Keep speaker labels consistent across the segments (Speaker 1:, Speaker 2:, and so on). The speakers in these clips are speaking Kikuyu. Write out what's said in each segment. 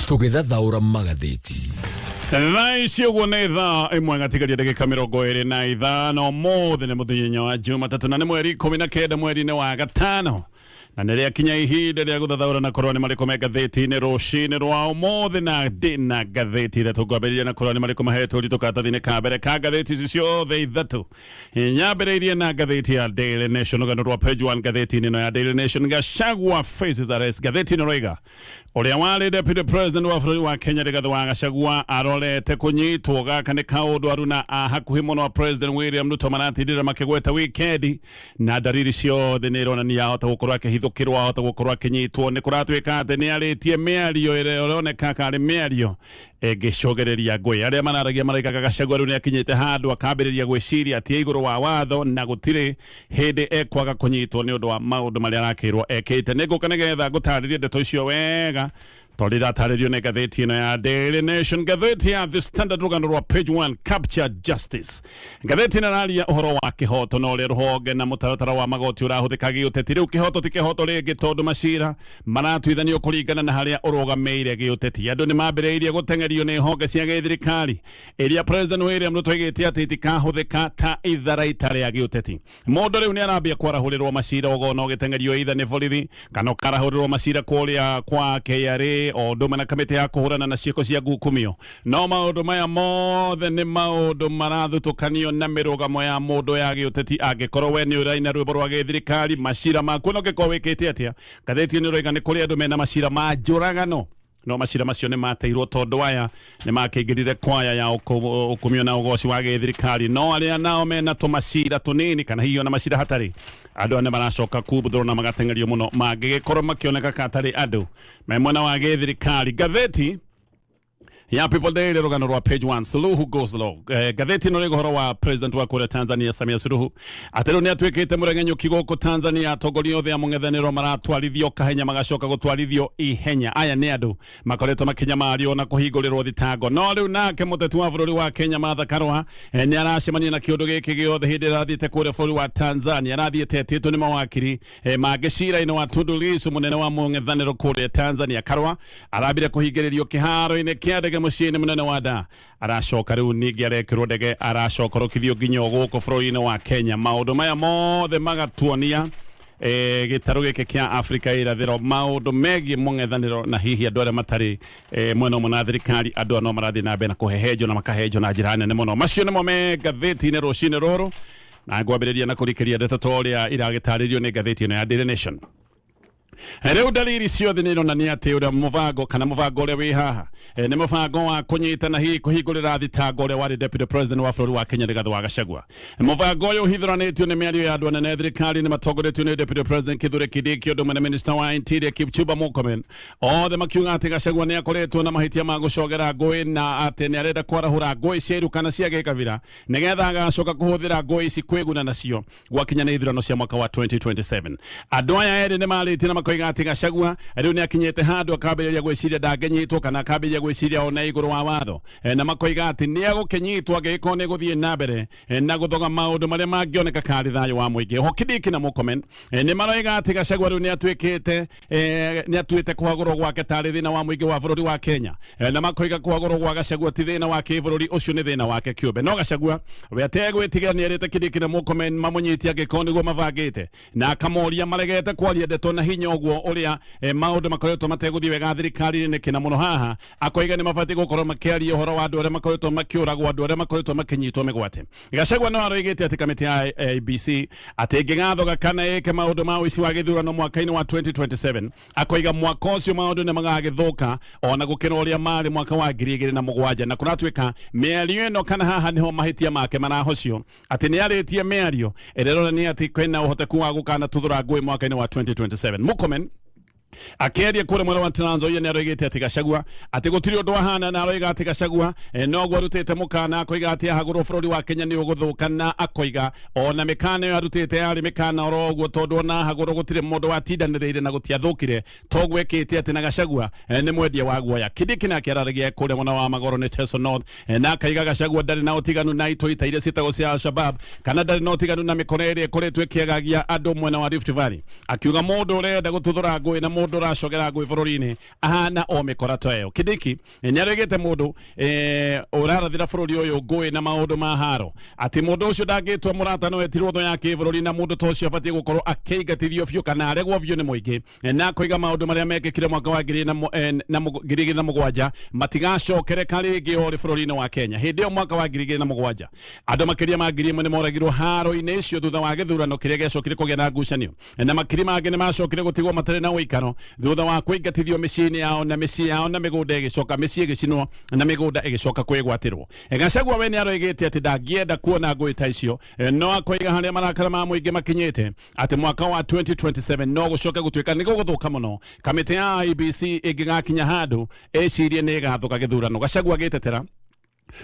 Speaker 1: Tũgĩthathaũra magathĩti.
Speaker 2: Thaa ici ũguo nĩ thaa ĩmwe gatigaria ndagĩka 25. Ũmũthĩ nĩ mũthenya wa Jumatatũ na nĩ mweri 19 mweri-inĩ wa gatano, na nĩ rĩakinya ihinda rĩa gũthathaũra na kũrora nĩ marĩkũ me ngathĩti-inĩ rũcinĩ rwa ũmũthĩ. Na ndĩ na ngathĩti ithatũ ngwambĩrĩria na kũrora nĩ marĩkũ mahetwo ũritũ karatathi-inĩ ka mbere ka ngathĩti ici ciothe ithatũ. Nyambĩrĩirie na ngathĩti ya Daily Nation, rũgano rwa page 1 ngathĩti-inĩ ĩno ya Daily Nation, Gachagua faces arrest. Ngathĩti ĩno ĩroiga ũrĩa warĩ deputy president wa bũrũri wa Kenya Rigathi wa Gachagua arorete kũnyitwo. Gaka nĩ kaũndũ aruna a hakuhĩ mũno a President William Ruto maratindĩra makĩgweta wikendi, na ndariri ciothe nĩ ironania ahota gũkorwo akĩhithũkĩrwo, ahota gũkorwo akĩnyitwo. Nĩ kũratuĩka atĩ nĩ arĩtie mĩario ĩrĩa ĩroneka karĩ mĩario ĩngĩcũgĩrĩria ngũĩ. Arĩa mararagia maraigaga Gachagua rĩu nĩ akinyĩte handũ akambĩrĩria gwĩciria atĩ e igũrũ wa watho na gũtirĩ hĩndĩ ekwaga kũnyitwo nĩ ũndũ wa maũndũ marĩa arakĩrwo ekĩte. Nĩ ngũka nĩgetha ngũtarĩrie ndeto icio wega tondũ iratarĩrio nĩ ngathĩti ĩno ya Daily Nation. Ngathĩti ya The Standard, rũgano rwa page 1, capture justice. Ngathĩti ĩno ĩraria ũhoro wa kĩhoto na ũrĩa rũhonge na mũtaratara wa magoti ũrahũthĩka gĩũteti. Rĩu kĩhoto ti kĩhoto rĩngĩ tondũ macira maratuithanio kũringana na harĩa ũrũgamĩire gĩũteti. Andũ nĩ mambĩrĩirie gũteng'erio nĩ honge cia gĩthirikari iria President William Ruto oigĩte atĩ itikahũthĩka ta itharaita rĩa gĩũteti. Mũndũ rĩu nĩ arambia kwarahũrĩrwo macira, ũgona ũgĩteng'erio either nĩ borithi kana ũkarahũrĩrwo macira kũrĩa kwa KRA o ũndũ ũmwe na kamĩtĩ ya kũhũrana na ciĩko cia ngukumio. No maũndũ maya mothe nĩ maũndũ marathutũkanio na mĩrũgamo ya mũndũ ya gĩũteti. Angĩkorwo we nĩ ũraina rwĩmbo rwa gĩthirikari, macira maku ona ũngĩkorwo wĩkĩte atĩa, ngathĩti ĩno ĩroiga nĩ kũrĩ andũ mena macira ma njũragano, no macira macio nĩ mateirwo tondũ aya nĩ makĩingĩrire kwaya ya ũkumio na ũgoci wa gĩthirikari. No arĩa nao mena tũmacira tũnini kana hihi ona macira hatarĩ, andũ aya nĩ maracoka kumbuthũrwo na magateng'erio mũno mangĩgĩkorwo makĩoneka katarĩ andũ me mwena wa gĩthirikari. Ngathĩti ya People Daily, rũgano rwa page 1, Suluhu goes low. Ngathĩti ĩno rĩga ũhoro wa president wa kũrĩa Tanzania Samia Suluhu atĩ rĩu nĩ atuĩkĩte mũregenyũki gũkũ Tanzania. Atongoria othe a mũng'ethanĩro maratwarithio kahenya magacoka gũtwarithio ihenya. Aya nĩ andũ makoretwo makĩnyamario na kũhingũrĩrwo thitango, no rĩu nake mũteti wa bũrũri wa Kenya Martha Karua nĩ aracemania na kĩũndũ gĩkĩ gĩothe hĩndĩ ĩrĩa arathiĩte kũrĩa bũrũri wa Tanzania. Arathiĩte etĩtwo nĩ mawakiri mangĩ cira-inĩ wa Tundu Lissu, mũnene wa mũng'ethanĩro kũrĩa Tanzania. Karua arambire kũhingĩrĩrio kĩharo-inĩ kĩa ndege mũciĩ-inĩ mũnene wa Dar, aracoka rĩu ningĩ arekĩrwo ndege, aracokorokithio nginya o gũkũ bũrũri-inĩ wa Kenya. Maũndũ maya mothe magatuonia gĩtarũ gĩkĩ kĩa Afrika ya irathĩro, maũndũ megiĩ mũng'ethanĩro na hihi andũ arĩa matarĩ mwena ũmwe na thirikari, andũ aya no marathiĩ na mbere na kũhehenjwo na makahenjwo na njĩra nene mũno. Macio nĩmo me ngathĩti-inĩ rũcinĩ rũrũ, na ngwambĩrĩria na kũrikĩria ndeto ta ũrĩa iragĩtarĩrio nĩ ngathĩti ĩno ya Daily Nation. Rĩu ndariri ciothe nĩ ironania atĩ ũrĩa mũbango kana mũbango ũrĩa wĩ haha nĩ mũbango wa kũnyita na hihi kũhingũrĩra thitango ũrĩa warĩ deputy president wa bũrũri wa Kenya Rigathĩ wa Gachagua. Mũbango ũyũ ũhithũranĩtio nĩ mĩario ya andũ anene thirikari-inĩ matongoretio nĩ deputy president Kithure Kindiki ũndũ ũmwe na minister wa interior Kipchumba Murkomen, othe makiuga atĩ Gachagua nĩ akoretwo na mahĩtia ma gũcogera ngũĩ na atĩ nĩ arenda kwarahũra ngũĩ cia iruka na cia gĩkabira nĩgetha agacoka kũhũthĩra ngũĩ ici kwĩguna nacio gwakinya nĩ ithurano cia mwaka wa 2027. Andũ aya erĩ nĩ marĩtie na makoiga atĩ Gachagua rĩu nĩ akinyĩte handũ akambĩrĩria gwĩciria ndangĩnyitwo kana akambĩrĩria gwĩciria ona igũrũ wa watho, na makoiga atĩ nĩ egũkĩnyitwo angĩgĩkorwo nĩ gũthiĩ na mbere na gũthoga maũndũ marĩa mangĩoneka karĩ thayũ wa mũingĩ. Oho Kindiki na Murkomen nĩ maroiga atĩ Gachagua rĩu nĩ atuĩkĩte nĩ atuĩte kũhagũrwo gwake tarĩ thĩna wa mũingĩ wa bũrũri wa Kenya, na makoiga kũhagũrwo gwa Gachagua ti thĩna wa kĩbũrũri, ũcio nĩ thĩna wake kĩũmbe. No Gachagua we ategwĩtigĩra nĩ erĩte Kindiki na Murkomen mamũnyitie angĩkorwo nĩguo mabangĩte, na akamoria maregete kwaria ndeto na hinya ũguo ũrĩa maũndũ makoretwo mategũthiĩ wega thirikari-inĩ nĩkĩ, na mũno haha akoiga nĩ mabatiĩ gũkorwo makĩaria ũhoro wa andũ arĩa makoretwo makĩũragwo, andũ arĩa makoretwo makĩnyitwo mĩgwate. Gachagua no aroigĩte atĩ kamĩtĩ ya IEBC atĩ ĩngĩgathoga kana ĩke maũndũ ma ũici wa gĩthurano mwaka-inĩ wa 2027, akoiga mwaka ũcio maũndũ nĩ magagĩthũka ona gũkĩra ũrĩa marĩ mwaka wa 2007. Na kũratuĩka mĩario ĩno kana haha nĩho mahĩtia make marahocio, atĩ nĩ arĩtie mĩario ĩrĩa ĩronania atĩ kwĩna ũhoteku wa gũkanatuthũra ngũĩ mwaka-inĩ wa 2027. Murkomen akĩaria kũrĩa mwena wa Trans Nzoia nĩ aroigĩte atĩ Gachagua atĩ gũtirĩ ũndũ ahana, na aroiga atĩ Gachagua noguo arutĩte mũkana akoiga atĩ ahagũrwo bũrũri wa Kenya nĩ ũgũthũka, na akoiga ona mĩkana ĩyo arutĩte yarĩ mĩkana oro ũguo tondũ ona ahagũrwo gũtirĩ mũndũ watindanĩrĩire na gũtiathũkire toguo ĩkĩte, atĩ na Gachagua nĩ mwendia wa guoya. Kindiki nake araragia kũrĩa mwena wa Magoro nĩ Teso North, na akaiga Gachagua ndarĩ na ũtiganu na itoi ta iria ciĩtagwo cia Al-Shabab kana ndarĩ na ũtiganu na mĩkora ĩrĩa ĩkoretwo ĩkĩagagia andũ mwena wa Rift Valley, akiuga mũndũ ũrenda gũtuthũra ngũĩ na Mũndũ ũracogera ngũĩ bũrũri-inĩ ahana o mĩkora ta ĩyo. Kindiki nĩ aregete mũndũ ũrarathĩra bũrũri ũyũ ngũĩ na maũndũ ma haro, atĩ mũndũ ũcio ndangĩtwo mũrata, no etirwo thũ ya kĩbũrũri, na mũndũ ta ũcio abatiĩ gũkorwo akĩingatithio biũ kana aregwo biũ nĩ mũingĩ. Na koiga maũndũ marĩa mekĩkire mwaka wa 2007 matigacokereka rĩngĩ orĩ bũrũri-inĩ wa Kenya. Hĩndĩ ĩyo mwaka wa 2007 andũ makĩria ma 1000 nĩ moragirwo haro-inĩ icio thutha wa gĩthurano kĩrĩa gĩacokire kũgĩa na ngucanio, na makiri mangĩ nĩ macokire gũtigwo matarĩ na ũikaro thutha wa kũingatithio mĩciĩ-inĩ yao, na mĩciĩ yao na mĩgũnda ĩgĩcoka, mĩciĩ ĩgĩcinwo na mĩgũnda ĩgĩcoka kwĩgwatĩrwo. Gachagua we nĩ aroigĩte atĩ ndangĩenda kuona ngũĩ ta icio, no akoiga harĩa marakara ma mũingĩ makinyĩte atĩ mwaka wa 2027 no gũcoke gũtuĩka nĩ gũgũthũka mũno kamĩtĩ ya IEBC ĩngĩgakinya handũ ĩcirie nĩ ĩgathũka gĩthurano. Gachagua agĩtetera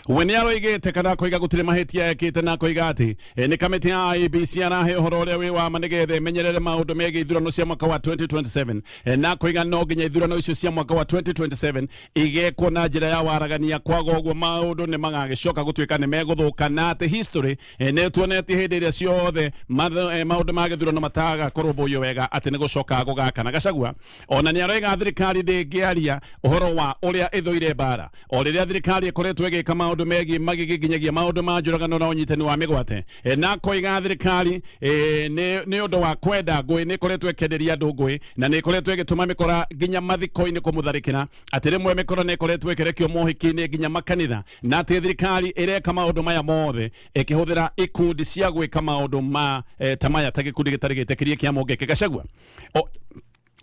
Speaker 2: we nĩ aroigĩte kana akoiga gũtirĩ mahĩtia ekĩte, na akoiga atĩ nĩ kamĩtĩ ya IEBC arahe ũhoro ũrĩa wĩ wa ma nĩgetha ĩmenyerere maũndũ megiĩ ithurano cia mwaka wa 2027, na akoiga no nginya ithurano icio cia mwaka wa 2027 igekwo na njĩra ya waragania, kwaga ũguo maũndũ nĩ magagĩcoka gũtuĩka nĩ megũthũka, na atĩ history nĩ tuonetie hĩndĩ ĩrĩa ciothe maũndũ ma gĩthurano mataga kũrũmbũiyo wega atĩ nĩ gũcoka gũgakana. Gachagua ona nĩ aroiga thirikari ndĩngĩaria ũhoro wa ũrĩa ĩthũire mbara o rĩrĩa thirikari ĩkoretwo ĩgĩka maũndũ megiĩ magigi nginyagia maũndũ ma njũragano na ũnyitani wa mĩgwate. Na akoiga thirikari nĩ ũndũ wa kwenda ngũĩ nĩ ĩkoretwo ĩkĩenderia andũ ngũĩ, na nĩ ĩkoretwo ĩgĩtũma mĩkora nginya mathiko-inĩ kũmũtharĩkĩra, atĩ rĩmwe mĩkora nĩ ĩkoretwo ĩkĩrekio mohiki-inĩ nginya makanitha, na atĩ thirikari ĩreka maũndũ maya mothe ĩkĩhũthĩra ikundi cia gwĩka maũndũ ma ta maya, ta gĩkundi gĩtarĩ gĩtĩkĩrie kĩa Mũngĩkĩ. Gachagua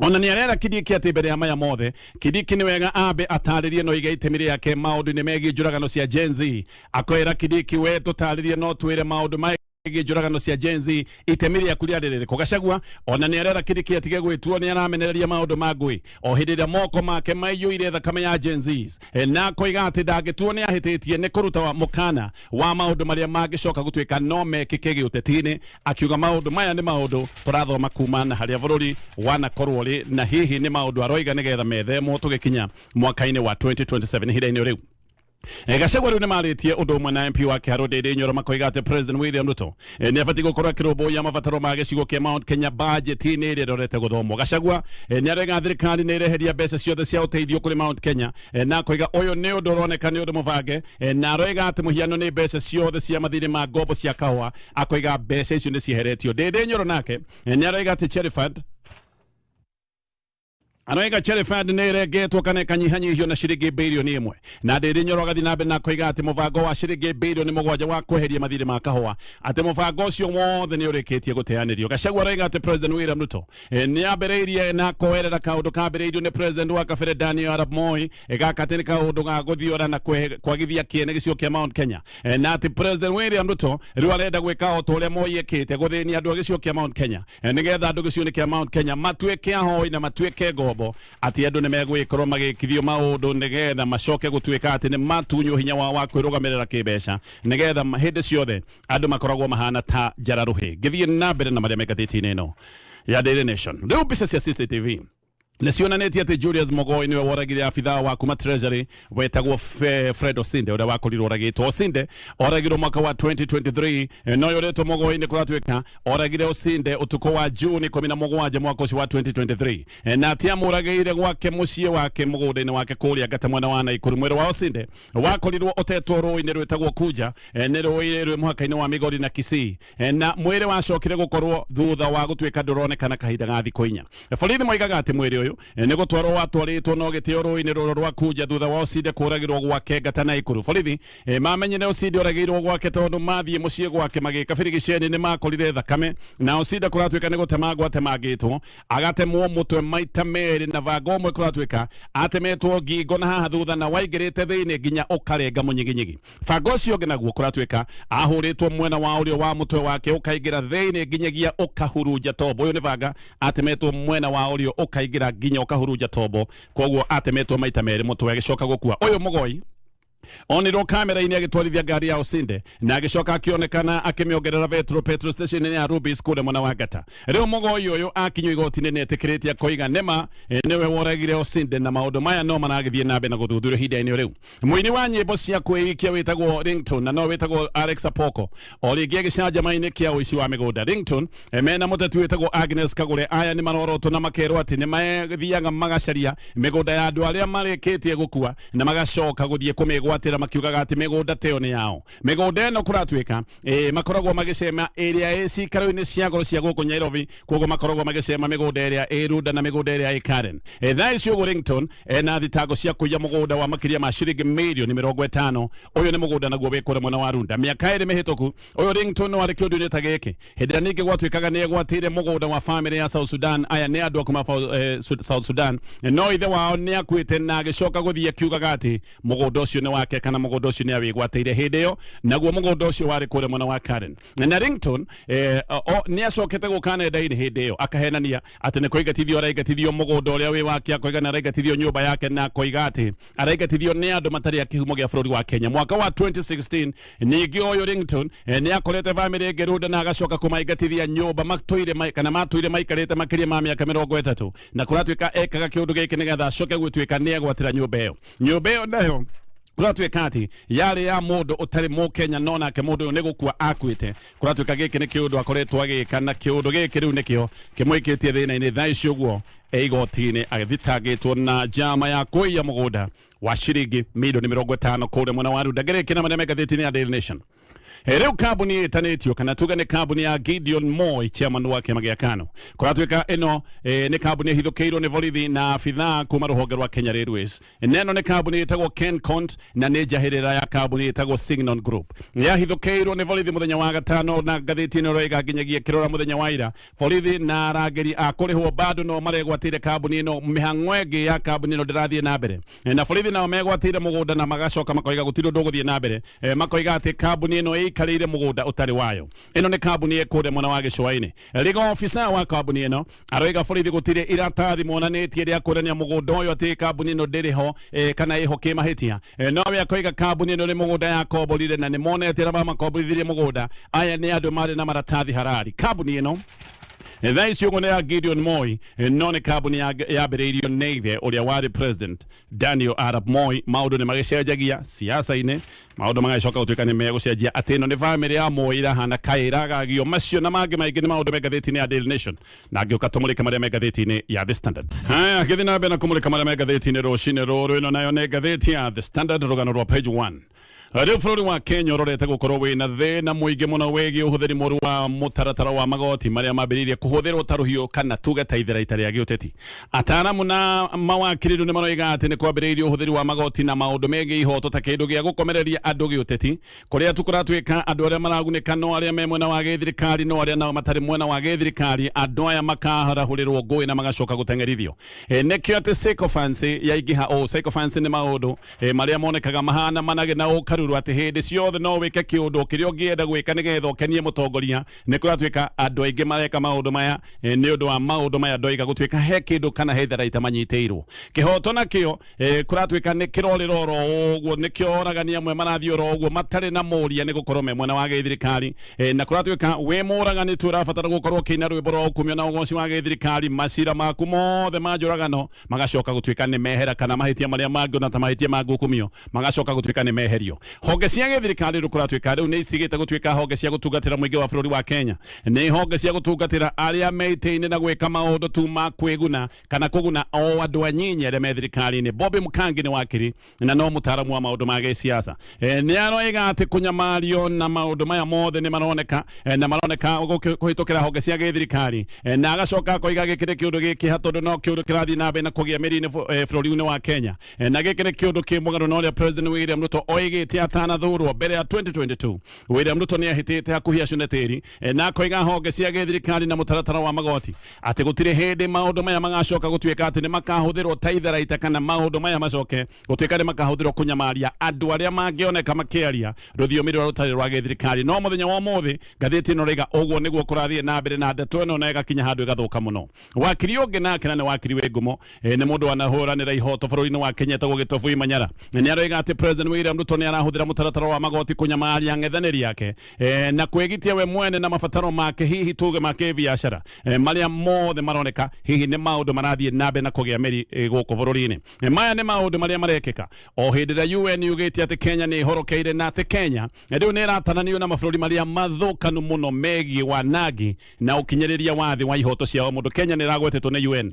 Speaker 2: ona nĩ arera Kindiki atĩ mbere ya maya mothe Kindiki nĩ wega ambe atarĩrie no ige itemi rĩake maũndũ-inĩ megiĩ njũragano cia Gen Z. Akoera Kindiki, we tũtarĩrie, no twĩre maũndũ megiĩ njũragano cia Gen Z, itemi rĩaku rĩarĩ rĩrĩkũ? Gachagua ona nĩ arera Kindiki atige gwĩtuo nĩ aramenereria maũndũ ma ngũĩ o hĩndĩ ĩrĩa moko make maiyũire thakame ya Gen Zs, na akoiga atĩ ndangĩtuo nĩ ahĩtĩtie nĩ kũruta mũkana wa maũndũ marĩa mangĩcoka gũtuĩka no mekĩke gĩũteti-inĩ, akiuga maũndũ maya nĩ maũndũ tũrathoma kuma na harĩa bũrũri wanakorwo rĩ, na hihi nĩ maũndũ aroiga nĩgetha methemwo tũgĩkinya mwaka-inĩ wa 2027. Ihinda-inĩ rĩu Gachagua rĩu nĩ marĩtie ũndũ ũmwe na MP wa Kiharu Ndindi Nyoro, makoiga atĩ President William Ruto nĩ abatiĩ gũkorwo akĩrũmbũiya mabataro ma gĩcigo kĩa Mount Kenya bajeti-inĩ ĩrĩa ĩrorete gũthomwo. Gachagua nĩ arega thirikari nĩ ĩreheria mbeca ciothe cia ũteithio kũrĩ Mount Kenya, na akoiga ũyũ nĩ ũndũ ũroneka nĩ ũndũ mũbange, na aroiga atĩ mũhiano nĩ mbeca ciothe cia mathirĩ ma ngombo cia kahũa, akoiga mbeca icio nĩ cieheretio. Ndindi Nyoro nake nĩ aroiga atĩ Cherry Fund, aroiga Cherry Fund nĩ ĩrengetwo kana ĩkanyihanyihio na ciringi 1 birioni, na Ndindi Nyoro agathiĩ na mbere na koiga atĩ mũbango wa ciringi 7 birioni wa kweheria mathirĩ ma kahũa, atĩ mũbango ũcio wothe nĩ ũrĩkĩtie gũteanĩrio. Gachagua aroiga atĩ President William Ruto nĩ ambĩrĩirie na koerera kaũndũ kambĩrĩirio nĩ President wa kabere Daniel Arap Moi, gaka atĩ nĩ kaũndũ ga gũthiora na kwagithia kĩene gĩcigo kĩa Mount Kenya, na atĩ President William Ruto rĩu arenda gwĩka o ta ũrĩa Moi ekĩte, gũthĩnia andũ a gĩcigo kĩa Mount Kenya, nĩgetha andũ gĩcigo-inĩ kĩa Mount Kenya matuĩke ahoi na matuĩke ngombo, atĩ andũ nĩ megwĩkorwo magĩkithio maũndũ nĩgetha macoke gũtuĩka atĩ nĩ matunywo hinya wao wa kwĩrũgamĩrĩra kĩmbeca, nĩgetha hĩndĩ ciothe andũ makoragwo mahana ta njara rũhĩ. Ngĩthiĩ na mbere na marĩa me ngathĩti-inĩ ĩno ya Daily Nation, rĩu mbica cia CCTV nĩ cionanĩtie atĩ Julius Mogoi nĩwe woragire abithaa wa kuma Treasury wetagwo Fred Osinde, ũrĩa wakorirwo oragĩtwo. Osinde oragirwo mwaka wa 2023, no ũyũ ũretwo Mogoi nĩ kũratuĩka oragire Osinde ũtukũ wa Juni 17 mwaka ũcio wa 2023, na atĩ amũragĩire gwake mũciĩ wake mũgũnda-inĩ wake kũrĩa Ngata mwena wa Naikuru. Mwĩrĩ wa Osinde wakorirwo ũtetwo rũĩ-inĩ rwĩtagwo Kuja, nĩ rũĩ rwĩ mũhaka-inĩ wa Migori na Kisii, na mwĩrĩ wacokire gũkorwo thutha wa gũtuĩka ndũronekana kahinda ga thikũ 4. Borithi moigaga atĩ mwĩrĩ ũyũ nĩ gũtwarwo watwarĩtwo na ũgĩteo rũĩ-inĩ rũrũ rwa Kuja thutha wa Osinde kũragĩrwo gwake Ngata Naikuru. Borithi mamenyire Osinde oragĩirwo gwake tondũ mathiĩ mũciĩ gwake magĩka birigiceni nĩ makorire thakame, na Osinde kũratuĩka nĩ gũtemangwo atemangĩtwo, agatemwo mũtwe maita merĩ na banga ũmwe, kũratuĩka atemetwo ngingo na haha thutha na waingĩrĩte thĩinĩ nginya ũkarenga mũnyiginyigi. Banga ũcio ũngĩ naguo kũratuĩka ahũrĩtwo mwena wa ũrĩo wa mũtwe wake ũkaingĩra thĩinĩ nginyagia ũkahurunja tombo. Ũyũ nĩ banga atemetwo mwena wa ũrĩo ũkaingĩra nginya ũkahurunja tombo, koguo atemetwo maita merĩ mũtwe agĩcoka gũkua. Ũyũ Mũgoi Onirwo kamera-inĩ agĩtwarithia ngari ya Osinde na agĩcoka akĩonekana akĩmĩongerera betro petrol station ya Rubis kũrĩa mwena wa Ngata. Rĩu mũgoi ũyũ akinywo igoti-inĩ nĩ etĩkĩrĩte akoiga nĩma nĩwe woragire Osinde na maũndũ maya no maragĩthiĩ na mbere na gũthuthurio ihinda-inĩ rĩu. Mũini wa nyĩmbo cia kwĩikia wĩtagwo Ringtone na no wĩtagwo Alex Apoko o rĩngĩ agĩcanjama-inĩ kĩa ũici wa mĩgũnda. Ringtone mena mũteti wĩtagwo Agnes Kagure aya nĩ marorotwo na makerwo atĩ nĩ mathiaga magacaria mĩgũnda ya andũ arĩa marĩkĩtie gũkua na magacoka gũthiĩ kũmĩgwatĩra makiugaga atĩ mĩgũnda ta ĩyo nĩ yao. Mĩgũnda ĩno kũratuĩka makoragwo magĩcema ĩrĩa ĩ cikaro-inĩ cia goro cia gũkũ Nairobi, koguo makoragwo magĩcema mĩgũnda ĩrĩa ĩ Runda na mĩgũnda ĩrĩa ĩ Karen. Thaa ici ũguo Ringtone ena thitango cia kũiya mũgũnda wa makĩria ma ciringi mirioni 50. Ũyũ nĩ mũgũnda naguo wĩ kũrĩa mwena wa Runda. Mĩaka 2 mĩhĩtũku ũyũ Ringtone no arĩ kĩũndũ-inĩ ta gĩkĩ hĩndĩ ĩrĩa ningĩ gwatuĩkaga nĩ egwatĩire mũgũnda wa famĩlĩ ya South Sudan. Aya nĩ andũ a kuma South Sudan, no ithe wao nĩ akuĩte na agĩcoka gũthiĩ akiugaga atĩ mũgũnda ũcio nĩ wake kana mũgũnda ũcio nĩ awĩgwatĩire hĩndĩ ĩyo, naguo mũgũnda ũcio warĩ kũrĩa mwena wa Karen. Na Ringtone nĩ acokete gũka nenda-inĩ hĩndĩ ĩyo akahenania atĩ nĩ kũingatithio araingatithio mũgũnda ũrĩa wĩ wake, akoiga nĩ araingatithio nyũmba yake, na akoiga atĩ araingatithio nĩ andũ matarĩ a kĩhumo gĩa bũrũri wa Kenya. Mwaka wa 2016 ningĩ ũyũ Ringtone nĩ akorete famĩlĩ ĩngĩ Runda na agacoka kũmaingatithia nyũmba matũire kana matũire maikarĩte makĩria ma mĩaka 30, na kũratuĩka ekaga kĩũndũ gĩkĩ nĩgetha acoke gũtuĩka nĩ egwatĩra nyũmba ĩyo. Nyũmba ĩyo nayo kũratuĩka atĩ yarĩ ya mũndũ ũtarĩ mũkenya, no nake mũndũ ũyũ nĩ gũkua akuĩte. Kũratuĩka gĩkĩ nĩ kĩũndũ akoretwo agĩka, na kĩũndũ gĩkĩ rĩu nĩkĩo kĩmũikĩtie thĩna-inĩ. Thaa ici ũguo e igoti-inĩ agĩthitangĩtwo na njama ya kũiya mũgũnda wa ciringi mirioni 50 kũrĩa mwena wa Runda. Ngĩrĩkia na marĩa me ngathĩti-inĩ ya Daily Nation. Rĩu kambuni ĩtanĩtio kana tuge nĩ kambuni ya Gideon Moi, chairman wa kĩama gĩa KANU. Kũratuĩka ĩno nĩ kambuni ĩhithũkĩirwo nĩ borithi na abithaa kuma rũhonge rwa Kenya Railways. Neno nĩ kambuni ĩtagwo Kencont na nĩ njahĩrĩra ya kambuni ĩtagwo Signon Group. Yahithũkĩirwo nĩ borithi mũthenya wa gatano, na ngathĩti ĩno ĩroiga nginyagia ĩkĩrora mũthenya wa ira borithi na arangĩri a kũrĩhwo bado no maregwatĩire kambuni ĩno. Mĩhang'o ĩngĩ ya kambuni ĩno ndĩrathiĩ na mbere, na borithi nao megwatĩire mũgũnda na magacoka makoiga gũtirĩ ũndũ ũgũthiĩ na mbere. Makoiga atĩ kambuni ĩno ĩikarĩire mũgũnda ũtarĩ wayo. Ĩno nĩ kambuni ĩ kũrĩa mwena wa gĩcũa-inĩ. Rigo ofisa wa kambuni ĩno aroiga borithi gũtirĩ iratathi monanĩtie rĩa kuonania mũgũnda ũyũ atĩ kambuni ĩno ndĩrĩ ho kana ĩho kĩmahĩtia. Nowe akoiga kambuni ĩno nĩ mũgũnda yakomborire na nĩ monete arĩa mamakomborithirie mũgũnda aya nĩ andũ marĩ na maratathi harari. Kambuni ĩno thaa ici ũguo nĩ ya Gideon Moi, no nĩ kambuni yambĩrĩirio nĩ ithe ũrĩa warĩ president Daniel Arap Moi. Maũndũ nĩ magĩcenjagia siasa-inĩ, maũndũ magagĩcoka gũtuĩka nĩ megũcenjia atĩ ĩno nĩ bamĩrĩ ya Moi ĩrahana kaĩ ĩragagio. Macio na mangĩ maingĩ nĩ maũndũ me ngathĩti-inĩ ya Daily Nation, na ngĩũka tũmũrĩke marĩa me ngathĩti-inĩ ya The Standard. Haya, ngĩthiĩ na mbere na kũmũrĩka marĩa me ngathĩti-inĩ rũcinĩ rũrũ, ĩno nayo nĩ ngathĩti ya The Standard, rũgano rwa page 1. Rĩu bũrũri wa Kenya ũrorete gũkorwo wĩna thĩna mũingĩ mũno wĩgiĩ ũhũthĩri mũru wa mũtaratara wa magoti marĩa mambĩrĩirie kũhũthĩrwo ta rũhiũ kana tuge ta itheraita rĩa gĩũteti. Ataaramu na mawakiri rĩu nĩ maroiga atĩ nĩ kwambĩrĩirio ũhũthĩri wa magoti na maũndũ megiĩ ihoto ta kĩndũ gĩa gũkomereria andũ gĩũteti, kũrĩa tu kũratuĩka andũ arĩa maragunĩka no arĩa me mwena wa gĩthirikari, no arĩa nao matarĩ mwena wa gĩthirikari andũ aya makarahũrĩrwo ngũĩ na magacoka gũteng'erithio. Nĩkĩo atĩ sycophancy yaingĩha ũũ. Sycophancy nĩ maũndũ marĩa monekaga mahana managĩ na ũkaruru atĩ hĩndĩ ciothe no wĩke kĩũndũ kĩrĩa ũngĩenda gwĩka nĩgetha ũkenie mũtongoria. Nĩ kũratuĩka andũ aingĩ mareka maũndũ maya nĩ ũndũ wa maũndũ maya ndoiga gũtuĩka he kĩndũ kana he itharaita manyitĩirwo kĩhoto nakĩo. Kũratuĩka nĩ kĩrorĩra oro ũguo, nĩkĩo oragani amwe marathiĩ oro ũguo matarĩ na mũria nĩ gũkorwo me mwena wa gĩthirikari. Na kũratuĩka wĩ mũragani tu ũrabatara gũkorwo ũkĩina rwĩmbo rwa ũkumio na ũgoci wa gĩthirikari, macira maku mothe ma njũragano magacoka gũtuĩka nĩ mehera, kana mahĩtia marĩa mangĩ ona ta mahĩtia ma ngukumio magacoka gũtuĩka nĩ meherio. Honge cia gĩthirikari rĩu kũratuĩka rĩu nĩ itigĩte gũtuĩka honge cia gũtungatĩra mũingĩ wa bũrũri wa Kenya, nĩ honge cia gũtungatĩra arĩa me itĩ-inĩ na gwĩka maũndũ tu ma kwĩguna kana kũguna o andũ anyinyi arĩa me thirikari-inĩ. Bobby Mkangi nĩ wakiri na no mũtaaramu wa maũndũ ma gĩsiasa. Nĩ aroiga atĩ kũnyamario na maũndũ maya mothe nĩ maroneka na maroneka kũhĩtũkĩra honge cia gĩthirikari, na agacoka akoiga gĩkĩ nĩ kĩũndũ gĩkĩha tondũ no kĩũndũ kĩrathiĩ na mbere na kũgĩa mĩri-inĩ bũrũri-inĩ wa Kenya, na gĩkĩ nĩ kĩũndũ kĩ mũgarũ na ũrĩa President William Ruto oigĩte. Atanathurwo mbere ya 2022, William Ruto nĩ ahĩtĩte hakuhĩ acune tĩri na akoiga honge cia gĩthirikari na mũtaratara wa magoti atĩ gũtirĩ hĩndĩ maũndũ maya magacoka gũtuĩka atĩ nĩ makahũthĩrwo ta itharaita, kana maũndũ maya macoke gũtuĩka nĩ makahũthĩrwo kũnyamaria andũ arĩa mangĩoneka makĩaria rũthiomi rũrĩa rũtarĩ rwa gĩthirikari. No mũthenya wa ũmũthĩ ngathĩti ĩno rĩga ũguo nĩguo kũrathiĩ na mbere, na ndeto ĩno na ĩgakinya handũ ĩgathũka mũno. Wakiri ũngĩ nake, na nĩ wakiri wĩ ngumo, nĩ mũndũ wanahũranĩra ihoto bũrũri-inĩ wa Kenya, etagwo Gĩtobu Manyara, nĩ aroiga atĩ President William Ruto nĩ arahũthĩra mũtaratara wa magoti kũnyamaria ang'ethanĩri ake na kwĩgitia we mwene na mabataro make, hihi tuge ma kĩbiacara, marĩa mothe maroneka hihi nĩ maũndũ marathiĩ na mbere na kũgĩa mĩri gũkũ bũrũri-inĩ. Maya nĩ maũndũ marĩa marekĩka o hĩndĩ ĩrĩa UN yugĩte atĩ Kenya nĩ ĩhorokeire, na atĩ Kenya rĩu nĩ ĩratananio na mabũrũri marĩa mathũkanu mũno megiĩ wanangi na ũkinyĩrĩria wa thĩ wa ihoto cia mũndũ. Kenya nĩ ĩragwetetwo nĩ UN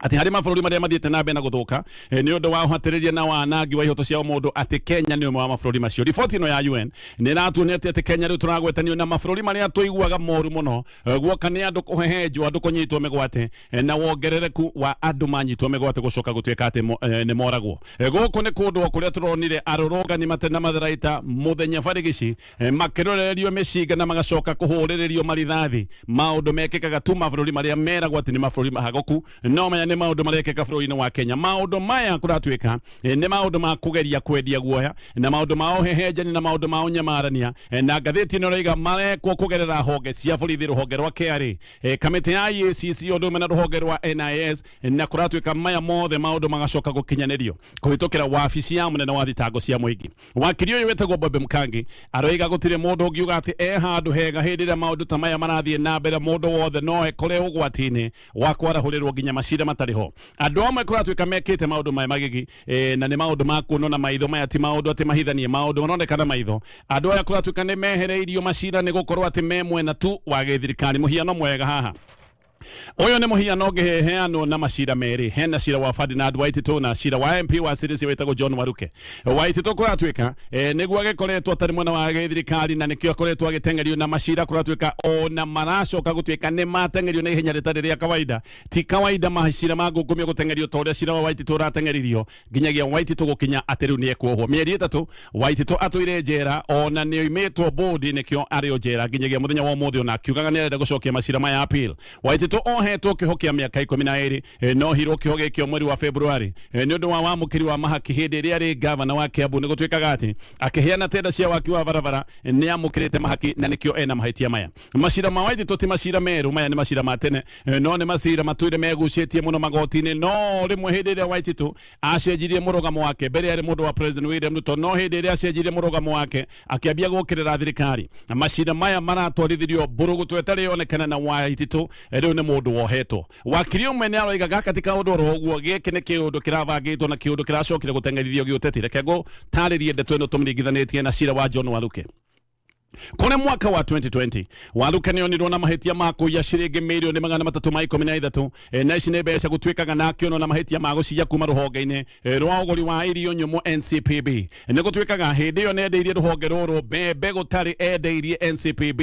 Speaker 2: atĩ harĩ mabũrũri marĩa mathiĩte na mbere na gũthũka nĩ ũndũ wa ũhatĩrĩria na wanangi wa ihoto cia mũndũ, atĩ Kenya nĩ ũmwe wa mabũrũri macio. Riboti ĩno ya UN nĩ ĩratuonia atĩ Kenya rĩu tũragwetanio na mabũrũri marĩa tũiguaga moru mũno guoka nĩ andũ kũhehenjwo, andũ kũnyitwo mĩgwate, na wongerereku wa andũ manyitwo mĩgwate gũcoka gũtuĩka atĩ nĩ moragwo. Gũkũ nĩ kũndũ o kũrĩa tũronire arũrũngani matarĩ na matharaita mũthenya barigici makĩrorererio mĩcinga na magacoka kũhũrĩrĩrio marithathi, maũndũ mekĩkaga tu mabũrũri marĩa meragwo atĩ nĩ mabũrũri mahagũku. No maya nĩ maũndũ marekĩka bũrũri-inĩ wa Kenya. Maũndũ maya kũratuĩka nĩ maũndũ ma kũgeria kwendia guoya, na maũndũ ma ũhehenjani, na maũndũ ma ũnyamarania, na ngathĩti ĩno ĩroiga marekwo kũgerera honge cia borithi, rũhonge rwa KRA, kamĩtĩ ya EACC, ũndũ ũmwe na rũhonge rwa NIS, na kũratuĩka maya mothe maũndũ magacoka gũkinyanĩrio kũhĩtũkĩra wabici ya mũnene wa thitango cia mũingĩ. Wakiri ũyũ wĩtagwo Bobe Mkangi aroiga gũtirĩ mũndũ ũngiuga atĩ e handũ hega hĩndĩ ĩrĩa maũndũ ta maya marathiĩ na mbere. Mũndũ wothe no ekore ũgwati-inĩ wa kwarahũrĩrwo nginya macira matarĩ ho. Andũ amwe kũratuĩka mekĩte maũndũ maya magigi, na nĩ maũndũ ma kuonwo na maitho. Maya ti maũndũ atĩ mahithanie, maũndũ maroneka na maitho. Andũ aya kũratuĩka nĩ mehereirio macira nĩ gũkorwo atĩ me mwena tu wa gĩthirikari. Mũhiano mwega haha, ũyũ nĩ mũhiano ũngĩheanwo na macira merĩ. Hena cira wa Ferdinand Waititu na cira wa MP wa Sirisia wĩtagwo John Waruke. Waititu kũratuĩka nĩguo agĩkoretwo atarĩ mwena wa gĩthirikari, na nĩkĩo akoretwo agĩteng'erio na macira. Kũratuĩka ona maracoka gũtuĩka nĩ mateng'erio na ihenya rĩtarĩ rĩa kawaida. Ti kawaida macira ma ngũngũmio gũteng'erio ta ũrĩa cira wa Waititu ũrateng'eririo, nginyagia Waititu gũkinya atĩ rĩu nĩ ekuohwo. Mĩeri 3 Waititu atũire njera, ona nĩ oimĩtwo bũndi, nĩkĩo arĩ o njera nginyagia mũthenya wa ũmũthĩ, ona akiugaga nĩ arenda gũcokia macira maya appeal. Waititu ohetwo kĩoho kĩa mĩaka 12, no hirwo kĩoho gĩkĩo mweri wa February nĩ ũndũ wa wamũkĩri wa mahaki hĩndĩ ĩrĩa arĩ gavana wa Kiambu. Nĩ gũtuĩkaga atĩ akĩheana tenda cia waki wa barabara nĩ amũkĩrĩte mahaki, na nĩkĩo ena mahĩtia maya. Macira ma Waititu ti macira merũ, maya nĩ macira ma tene, no nĩ macira matũire megucĩtie mũno magoti-inĩ. No rĩmwe hĩndĩ ĩrĩa Waititu acenjirie mũrũgamo wake, mbere arĩ mũndũ wa President William Ruto, no hĩndĩ ĩrĩa acenjirie mũrũgamo wake akĩambia gũkĩrĩra thirikari, macira maya maratwarithirio mbũrũgũtũ ĩtarĩ yonekana, na Waititu rĩu nĩ mũndũ wohetwo. Wakiri ũmwe nĩ aroiga gaka ti kaũndũ oro ũguo, gĩkĩ nĩ kĩũndũ kĩrabangĩtwo na kĩũndũ kĩracokire gũteng'erithio gĩũteti. Reke ngũtarĩrie ndeto ĩno tũmĩringithanĩtie na cira wa John Waluke. Kũrĩ mwaka wa 2020, Waluke nĩ onirwo na mahĩtia ma kũiya ciringi mirioni 313, na ici nĩ mbeca gũtuĩkaga, na akĩonwo na mahĩtia ma gũciya kuma rũhonge-inĩ rwa ũgũri wa irio nyũmũ NCPB. Nĩ gũtuĩkaga hĩndĩ ĩyo nendeirie rũhonge rũrũ mbembe gũtarĩ endeirie NCPB,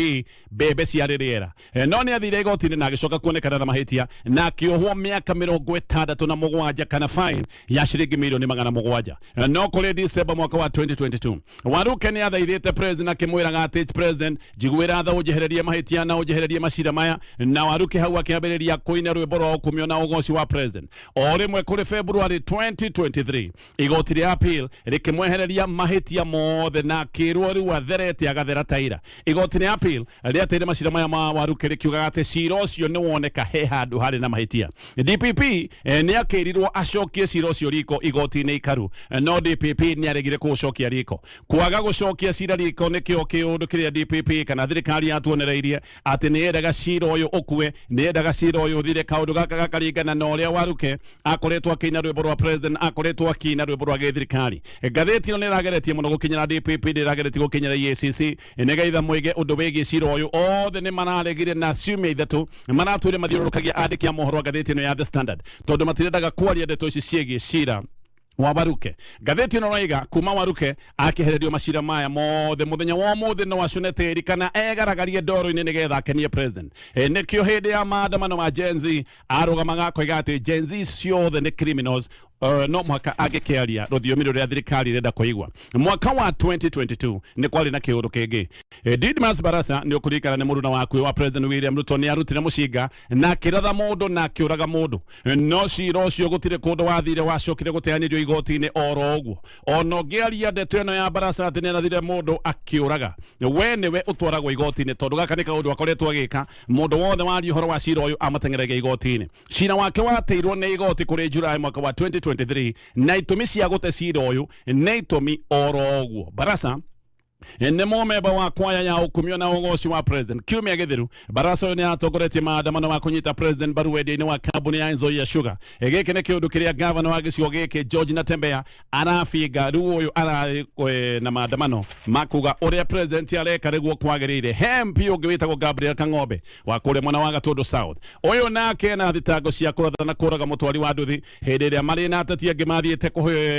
Speaker 2: mbembe ciarĩ rĩera. No nĩ athire igoti-inĩ na agĩcoka kuonekana na mahĩtia na akĩohwo mĩaka 67 kana fine ya ciringi mirioni 700. No kũrĩ December mwaka wa 2022, Waruke nĩ athaithĩte president akĩmwĩraga atĩ, "President, njiguĩra tha, ũnjehererie mahĩtia na ũnjehererie macira maya." Na Waruke hau akĩambĩrĩria kũina rwĩmbo rwa ũkumio na ũgoci wa president. O rĩmwe kũrĩ February 2023, igoti rĩa appeal rĩkĩmwehereria mahĩtia mothe na akĩrwo rĩu atherete agathera taira. Igoti rĩa appeal rĩateire macira maya ma Waruke rĩkiugaga atĩ cira ũcio nĩ woneka he handũ harĩ na mahĩtia. DPP nĩ akĩrirwo acokie cira ũcio riko igoti-inĩ ikaru, no DPP nĩ aregire kũũcokia riko. Kwaga gũcokia cira riko nĩkĩo kĩũndũ kĩrĩa DPP kana thirikari yatuonereirie atĩ nĩ yendaga cira ũyũ ũkue, nĩ yendaga cira ũyũ ũthire. Kaũndũ gaka gakaringana na ũrĩa Waruke akoretwo akĩina rwĩmbo rwa president, akoretwo akĩina rwĩmbo rwa gĩthirikari. Ngathĩti ĩno nĩ ĩrageretie mũno gũkinyĩra DPP, nĩ ĩrageretie gũkinyĩra EACC nĩgetha moige ũndũ wĩgiĩ cira ũyũ. Othe nĩ mararegire, na ciumia 3 maratwĩre mathiũrũrũkagia andĩki a mohoro a ngathĩti ĩno ya The Standard tondũ matirendaga kwaria ndeto ici ciĩgiĩ cira wa Waruke. Ngathĩti ĩno raiga kuma Waruke akĩhererio macira maya mothe, mũthenya wa ũmũthĩ no acune tĩri kana egaragarie ndoro-inĩ nĩgetha akenie president. Nĩkĩo hĩndĩ ya maandamano ma Gen Z arũgamaga akoiga atĩ Gen Z ciothe nĩ criminals. No mũhaka angĩkĩaria rũthiomi rũrĩa thirikari ĩrenda kũigua. Mwaka wa 2022 nĩ kwarĩ na kĩũndũ kĩngĩ. Didmas Barasa, nĩ ũkũririkana nĩ mũruna waku wa President William Ruto, nĩ arutire mũcinga na akĩratha mũndũ na akĩũraga mũndũ, no cira ũcio gũtirĩ kũndũ wathire, wacokire gũteanĩrio igoti-inĩ oro ũguo. Ona ũngĩaria ndeto ĩno ya Barasa atĩ nĩ arathire mũndũ akĩũraga, we nĩwe ũtwaragwo igoti-inĩ, tondũ gaka nĩ kaũndũ akoretwo agĩka. Mũndũ wothe waria ũhoro wa cira ũyũ amateng'eragia igoti-inĩ. Cira wake wateirwo nĩ igoti kũrĩ Julai mwaka wa 2023, na itũmi cia gũte cira ũyũ nĩ itũmi oro ũguo. Barasa nĩ mũmemba wa kwaya ya ũkumio na ũgoci wa President. Kiumia gĩthiru, Barasa ũyũ nĩ aratongoretie maandamano ma kũnyita President mbaru wendia-inĩ wa kambuni ya Nzoia Sugar. Gĩkĩ nĩ kĩũndũ kĩrĩa gavana wa gĩcigo gĩkĩ George Natembeya arabinga. Rĩu ũyũ ararĩ na maandamano ma kuga ũrĩa President areka nĩguo kwagĩrĩire. He MP ũngĩ wĩtagwo Gabriel Kang'ombe wa kũrĩa mwena wa Gatundu South. Ũyũ nake ena thitango cia kũratha na kũraga mũtwari wa nduthi hĩndĩ ĩrĩa marĩ na ateti angĩ mathiĩte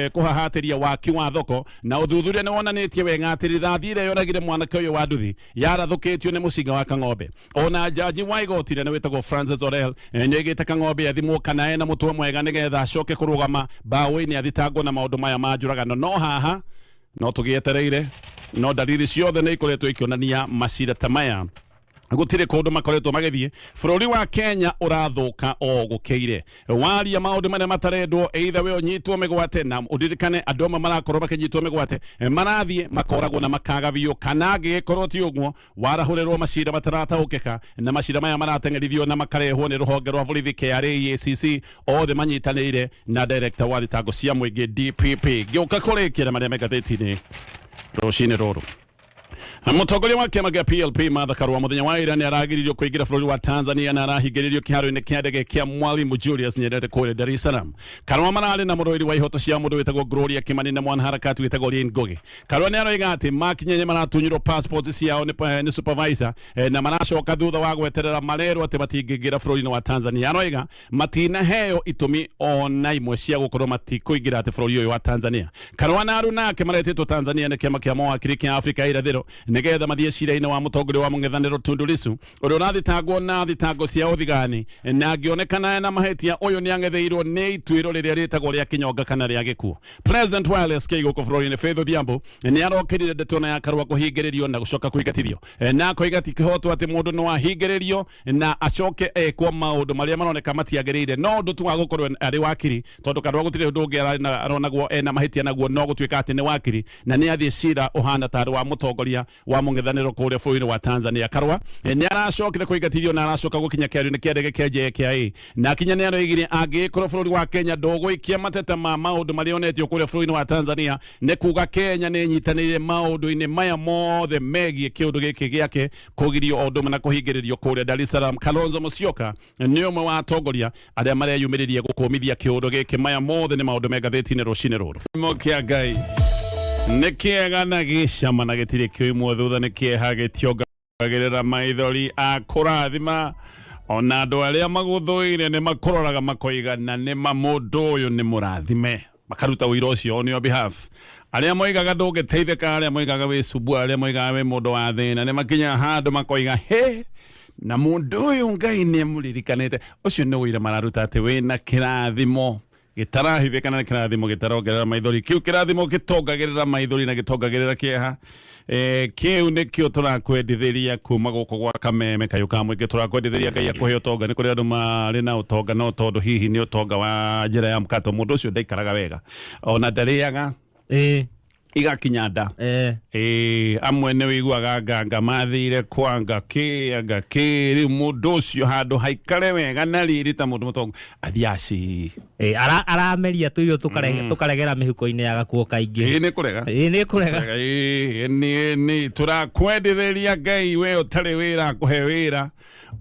Speaker 2: kũhahatĩria waki wa thoko, na ũthuthuria nĩ wonanĩtie wega atĩ rithathi ĩrĩa yoragire mwanake ũyũ wa nduthi yarathũkĩtio nĩ mũcinga wa Kang'ombe. Ona jaji wa igoti rĩrĩa wĩtagwo Francis Orel nĩoigĩte Kang'ombe athimwo kana ena mũtwe mwega nĩgetha acoke kũrũgama mbaũ-inĩ athitangwo na maũndũ maya ma njũragano. No haha no tũgĩetereire, no dalili ciothe nĩ ikoretwo ikĩonania macira ta maya gũtirĩ kũndũ makoretwo magĩthiĩ. Bũrũri wa Kenya ũrathũka o gũkĩire. Waria maũndũ marĩa matarendwo, either we ũnyitwo mĩgwate, na ũririkane andũ amwe marakorwo makĩnyitwo mĩgwate marathiĩ makoragwo na makaga biũ, kana angĩgĩkorwo ti ũguo warahũrĩrwo macira matarataũkĩka, na macira maya marateng'erithio na makarehwo nĩ rũhonge rwa borithi KRA, EACC, othe manyitanĩire na director wa thitango cia mũingĩ DPP. Ngĩũka kũrĩkia na marĩa me ngathĩti-inĩ rũcinĩ rũrũ, mũtongoria wa kĩama kĩa PLP Martha Karua mũthenya wa ira nĩ aragiririo kũingĩra bũrũri wa Tanzania na arahingĩrĩrio kĩharo-inĩ kĩa ndege kĩa Mwalimu Julius Nyerere kũrĩa Dar es Salaam. Karua mararĩ na mũrũĩri wa ihoto cia mũndũ wĩtagwo Gloria Kimani na mwanaharakati wĩtagwo Lynn Ngugi. Karua nĩ aroiga atĩ makinya nĩ maratunyirwo passport ciao nĩ supervisor na maracoka thutha wa gweterera marerwo atĩ matingĩingĩra bũrũri-inĩ wa Tanzania. Aroiga matinaheo itũmi ona imwe cia gũkorwo matikũingĩra atĩ bũrũri ũyũ wa Tanzania. Karua na aruna ake maretĩtwo Tanzania nĩ kĩama kĩa mawakiri kĩa Afrika ya irathĩro nĩgetha mathiĩ cira-inĩ wa mũtongoria wa mũng'ethanĩro Tundu Lissu ũrĩa ũrathitangwo na thitango cia ũthigani, na angĩonekana ena mahĩtia, ũyũ nĩ ang'etheirwo nĩ ituĩro rĩrĩa rĩtagwo rĩa kĩnyonga kana rĩa gĩkuũ. President wa LSK gũkũ bũrũri-inĩ Faith Odhiambo nĩ arokĩrire ndeto na ya Karua kũhingĩrĩrio na gũcoka kũingatithio, na akoiga ti kĩhoto atĩ mũndũ no ahingĩrĩrio na acoke ekwo maũndũ marĩa maroneka matiagĩrĩire no ũndũ tu wa gũkorwo arĩ wakiri, tondũ Karua gũtirĩ ũndũ ũngĩ aronagwo ena mahĩtia naguo no gũtuĩka atĩ nĩ wakiri, na nĩ athiĩ cira ũhana tarĩ wa mũtongoria wa mũng'ethanĩro kũrĩa bũrũri-inĩ wa Tanzania. Karua nĩ aracokire kũingatithio na aracoka gũkinya kĩario-inĩ kĩa ndege kĩa JKIA, na akinya nĩ aroigire angĩgĩkorwo bũrũri wa Kenya ndũgũikia mateta ma maũndũ marĩa onetio kũrĩa bũrũri-inĩ wa Tanzania, nĩ kuga Kenya nĩ ĩnyitanĩire maũndũ-inĩ maya mothe megiĩ kĩũndũ gĩkĩ gĩake kũgirio o ũndũ ũmwe na kũhingĩrĩrio kũrĩa Dar es Salaam. Kalonzo Musyoka nĩ ũmwe wa atongoria arĩa mareyumĩririe gũkũmithia kĩũndũ gĩkĩ. Maya mothe nĩ maũndũ me ngathĩti-inĩ rũcinĩ rũrũ. Kĩhumo kĩa Ngai nĩ kĩega na gĩcama na gĩtirĩ kĩoimwo thutha, nĩ kĩeha gĩtiongagĩrĩra maithori, akũrathima ona andũ arĩa magũthũire nĩ makũroraga makoiga na nĩ ma mũndũ ũyũ nĩ mũrathime, makaruta ũira ũcio on your behalf. Arĩa moigaga ndũngĩteithĩka, arĩa moigaga wĩ cubua, arĩa moigaga wĩ mũndũ wa thĩna, nĩ makinyaga handũ makoiga he na mũndũ ũyũ Ngai nĩ amũririkanĩte. Ũcio nĩ ũira mararuta atĩ wĩna kĩrathimo gĩtarahithĩka na nĩ kĩrathimo gĩtarongerera maithori. Kĩu kĩrathimo gĩtongagĩrĩra maithori na gĩtongagĩrĩra kĩeha. Kĩu nĩkĩo tũrakwendithĩria kuma gũkũ gwa Kameme kayũ ka mũingĩ. Tũrakwendithĩria Ngai akũhe ũtonga. Nĩ kũrĩ andũ marĩ na ũtonga, no tondũ hihi nĩ ũtonga wa njĩra ya mũkato, mũndũ ũcio ndaikaraga wega, ona ndarĩaga igakinya nda. Amwe nĩ wĩiguaga nganga mathire kwanga kĩ anga kĩ. Rĩu mũndũ ũcio handũ haikare wega na riri ta mũndũ mũtongu athiaga ci
Speaker 3: Arameria tũirio tũkaregera mĩhuko-inĩ ya gakuo kaingĩ.
Speaker 2: Ĩĩ, nĩ kũrega.
Speaker 3: Ĩĩ, nĩ kũrega.
Speaker 2: Ĩĩ, nĩ tũrakwendithĩria Ngai we ũtarĩ wĩra akũhe wĩra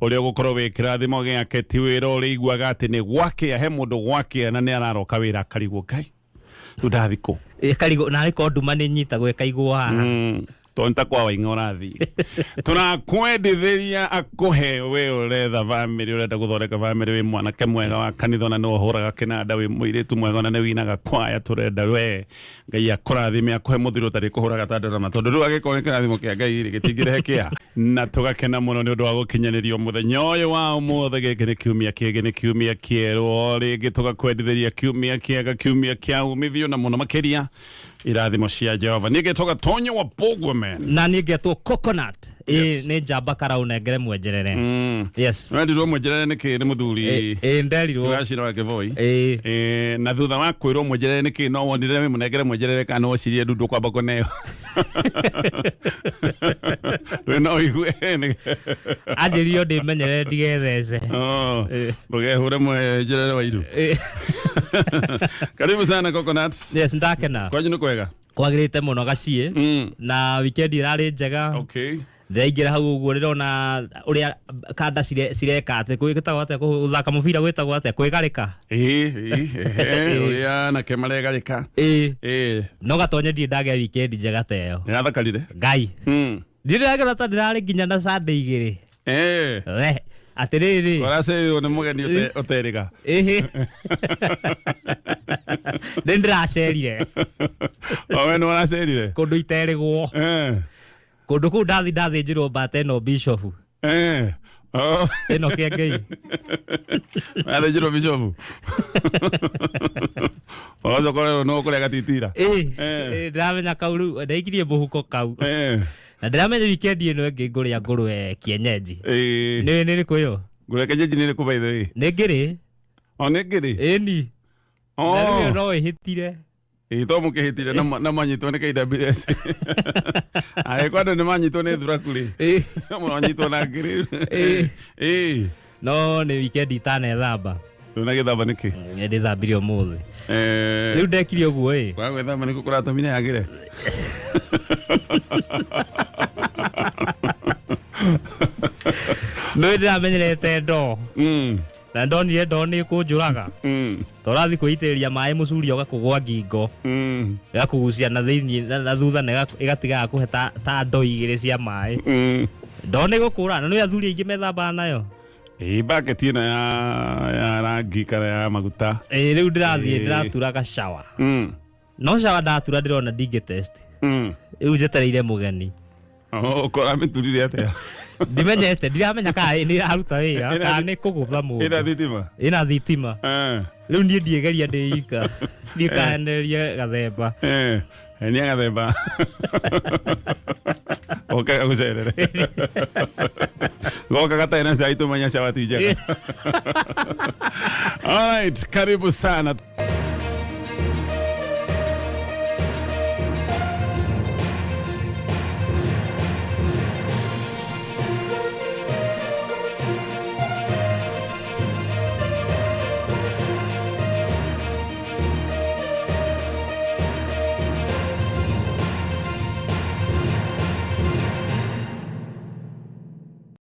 Speaker 2: ũrĩa ũgũkorwo wĩ kĩrathimo gĩake, ti wĩra ũrĩiguaga atĩ nĩ gwakĩa. He mũndũ gwakĩa na nĩ araroka wĩra akarigwo, Ngai, rĩu ndathi kũ?
Speaker 3: Ĩkarigwo narĩ ko nduma nĩ nyitagwo ĩkaigwo haha.
Speaker 2: Tondũ ta kwa waing'a ũrathiĩ tũrakwendithĩria akũhe we ũretha bamĩrĩ, ũrenda gũthondeka bamĩrĩ, wĩ mwanake mwega wa kanitha ona nĩ ũhũraga kĩnanda, wĩ mũirĩtu mwega ona nĩ winaga kwaya, tũrenda we Ngai akũrathime akũhe mũthuri ũtarĩ kũhũraga ta ndarama, tondũ rĩu angĩkorwo nĩ kĩrathimo kĩa Ngai rĩ, gĩtingĩrehe kĩa. Na tũgakena mũno nĩ ũndũ wa gũkinyanĩrio mũthenya ũyũ wa ũmũthĩ. Gĩkĩ nĩ kiumia kĩngĩ, nĩ kiumia kĩerũ o rĩngĩ, tũgakwendithĩria kiumia kĩega, kiumia kĩa umithio na mũno makĩria irathimo cia Jehova. Niĩ ngetwo Gatonyo wa Bogwomen.
Speaker 3: Na niĩ ngetwo Coconut.
Speaker 2: Yes.
Speaker 3: Ĩ nĩ njamba karau nengere mwenjerere. Yes.
Speaker 2: Wendirwo mwenjerere nĩkĩ nĩ mũthuri?
Speaker 3: Ĩ nderirwo.
Speaker 2: Tũgacira wa Kĩboi.
Speaker 3: Ĩ.
Speaker 2: Na thutha wa kwĩrwo mwenjerere nĩkĩ, no wonire wĩ mũnengere mwenjerere kana no wecirie ndundu kwamba kũneo? Rĩu no ũigue
Speaker 3: Anjĩrire ndĩmenyerere ndigethece.
Speaker 2: Oh, ndũgehũre mwenjerere wa iru. Karibu sana, Coconut.
Speaker 3: Yes, ndakena.
Speaker 2: Kwanyu nĩ kwega?
Speaker 3: Kwagĩrĩte mũno gaciĩ. Na weekend ĩrarĩ njega. Ndĩraingĩra hau ũguo ndĩrona ũrĩa kanda cireka atĩ gwĩtagwo atĩa, gũthaka mũbira gwĩtagwo atĩa, kwĩgarĩka.
Speaker 2: Ĩĩ, ĩĩ, ehe, ũrĩa anake maregarĩka.
Speaker 3: Ĩ. No gatonye ndirĩ ndagĩa weekend njega ta ĩyo.
Speaker 2: Nĩrathakarire.
Speaker 3: Ngai, ndirĩ ndagera ta ndĩrarĩ nginya na Sunday igĩrĩ. We atĩrĩrĩ.
Speaker 2: Ũracereirwo nĩ mũgeni ũterĩga.
Speaker 3: Ĩhĩ, nĩ ndĩracerire.
Speaker 2: O we nĩ ũracerire?
Speaker 3: Kũndũ iterĩgwo. Kũndũ kũu ndathi ndathĩnjĩrwo mbata ĩno bishofu.
Speaker 2: Oh.
Speaker 3: Ĩno kĩengei.
Speaker 2: Athĩnjĩrwo bishofu. Ũgacoka ũrerwo no ũkũrĩa gatitira.
Speaker 3: Ĩ. Ĩ, ndĩramenya kau rĩu ndaikirie mũhuko kau. Na ndĩramenya weekend ĩno ĩngĩ ngũrĩa ngũrwe kienyeji. Nĩ rĩkũ ĩyo?
Speaker 2: Ngũrwe kienyeji nĩ ĩrĩkũ by the way?
Speaker 3: Nĩ ngĩrĩ.
Speaker 2: O nĩ ngĩrĩ?
Speaker 3: Ĩni.
Speaker 2: Oh.
Speaker 3: Na rĩu ĩyo no ĩhĩtire.
Speaker 2: Ĩ, to mũkĩhĩtire na manyitwo nĩ KWS. Angĩkorwo andũ nĩ manyitwo nĩ thuraku rĩ, mũronyitwo na ngĩrĩ.
Speaker 3: Ĩ.
Speaker 2: Ĩ.
Speaker 3: No nĩ weekend itanethamba.
Speaker 2: Ndũnagĩthamba nĩkĩ?
Speaker 3: Nĩ ndĩthambire ũmũthĩ. Rĩu ndekire ũguo ĩ.
Speaker 2: Kwaga gwĩthamba nĩkuo kũratũmire yagĩre.
Speaker 3: Nĩ ndĩramenyerete ndoo. Na ndonire ndoo nĩ ĩkũnjũraga. Torathi kwĩitĩrĩria maĩ mũcuria ũgakũgwa ngingo. Ĩgakũgucia na thĩinĩ na thutha na ĩgatiga kũhe ta ndoo igĩrĩ cia maĩ. Ndoo nĩ gũkũra na nĩ athuri aingĩ methambaga nayo.
Speaker 2: Ĩ, bucket ĩno ya rangi kana ya maguta.
Speaker 3: Ĩ, rĩu ndĩrathiĩ ndĩratura gacawa. No cawa ndatura ndĩrona ndingĩ test. Rĩu njetereire mũgeni.
Speaker 2: Oh, ũramĩturire atĩa?
Speaker 3: Ndimenyete, ndiramenya kana nĩ ĩraruta wĩra kana nĩ kũgũtha mũndũ.
Speaker 2: Ĩna thitima?
Speaker 3: Ĩna thitima. Rĩu niĩ ndiĩgeria ndĩ ika. Thiĩ kahenererie gathemba.
Speaker 2: Henia gathemba. Oke gagũcerere. Goka gatarĩ na cai tũmenya cawa ti njega. All right, karibu sana.